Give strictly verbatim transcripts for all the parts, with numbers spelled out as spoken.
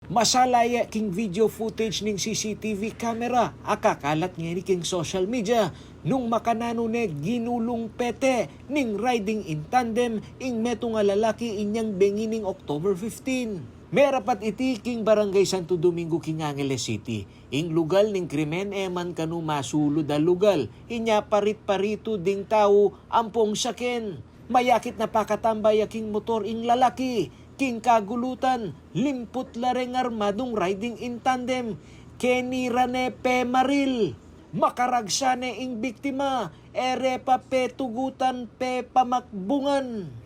Masalaya king video footage ning C C T V camera a kakalat ngeni king social media nung makananu ne ginulung pete ning riding in tandem ing metung a lalaki inyang bengi ning October fifteen. Merapat iti king Barangay Santo Domingo king Angeles City. Ing lugal ning krimen e man kanu masulud a lugal, inya parit-paritu ding tau ampong saken. Mayakit na pakatambay ya king motor ing lalaki, king kagulutan, limput la reng armadung riding in tandem, kenira ne pemaril. Makaragsa ne ing biktima, e re pa petugutan, pepamakbungan.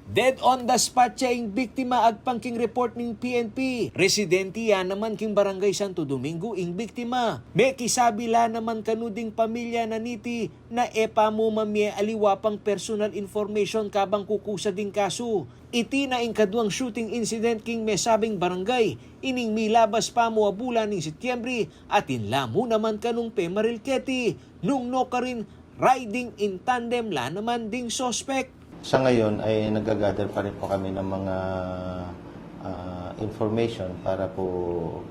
Dead on the spot ya ing biktima agpang king report ning P N P. Residente ya naman king Barangay Santo Domingo ing biktima. Mekisabi la naman kanu ding pamilya na niti na e pa mu mamie aliwa pang personal information kabang kukusa ding kasu. Iti na ing kaduang shooting incident king mesabing barangay, ining milabas pa mu a bulan ning Setyembre, atin la mu naman kanung pemaril keti, nung nukarin riding in tandem la naman ding suspek. Sa ngayon ay nagga-gather pa rin po kami ng mga, ah, information para po,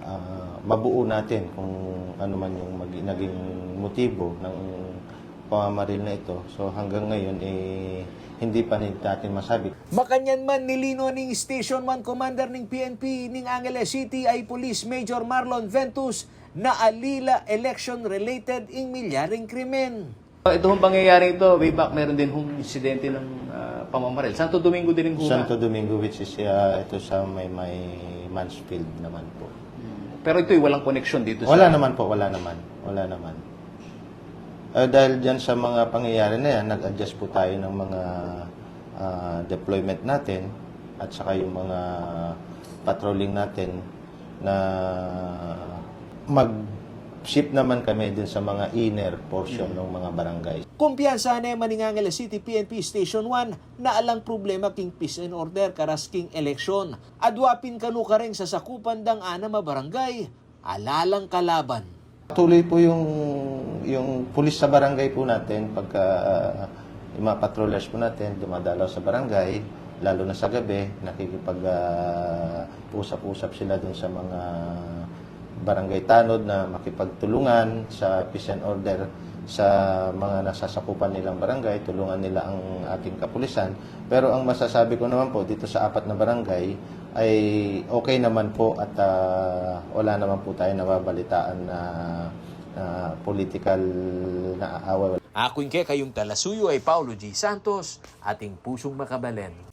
ah, mabuo natin kung ano man yung magi-, naging motibo ng pamamaril na ito. So hanggang ngayon, eh, hindi pa rin natin masabi. Makanyan man, nilinaw ning Station one Commander ning P N P ning Angeles City ay Police Major Marlon Ventus na ali la election-related ing milyaring krimen. Ito hong pangyayaring ito, way back, meron din hong insidente ng, ah, pamamaril. Santo Domingo din yung hula. Santo Domingo, which is, ah, ito sa may, may Mansfield naman po. Hmm. Pero ito'y walang koneksyon dito sa... Wala naman po, wala naman. Wala naman. Eh, dahil dyan sa mga pangyayari na yan, nag-adjust po tayo ng mga, ah, deployment natin at saka yung mga patrolling natin na mag-shift naman kami dun sa mga inner portion ng mga barangay. Kumpiyansa ne man ning Angeles City P N P Station one na alang problema king peace and order karas king eleksyon. Adwa pin kanu kareng sasakupan dang anam a barangay, ala lang kalaban. Tuloy po yung, yung pulis sa barangay po natin, pagka, ah, yung mga patrollers po natin, dumadalaw sa barangay, lalo na sa gabi, nakikipag, ah, usap-usap sila dun sa mga barangay tanod na makipagtulungan sa peace and order sa mga nasasakupan nilang barangay, tulungan nila ang ating kapulisan. Pero ang masasabi ko naman po, dito sa apat na barangay ay okay naman po at, ah, wala naman po tayo nababalitaan na, na political na away. Aku ing kekayung talasuyu ay Paulo G Santos, ating pusung makabalen.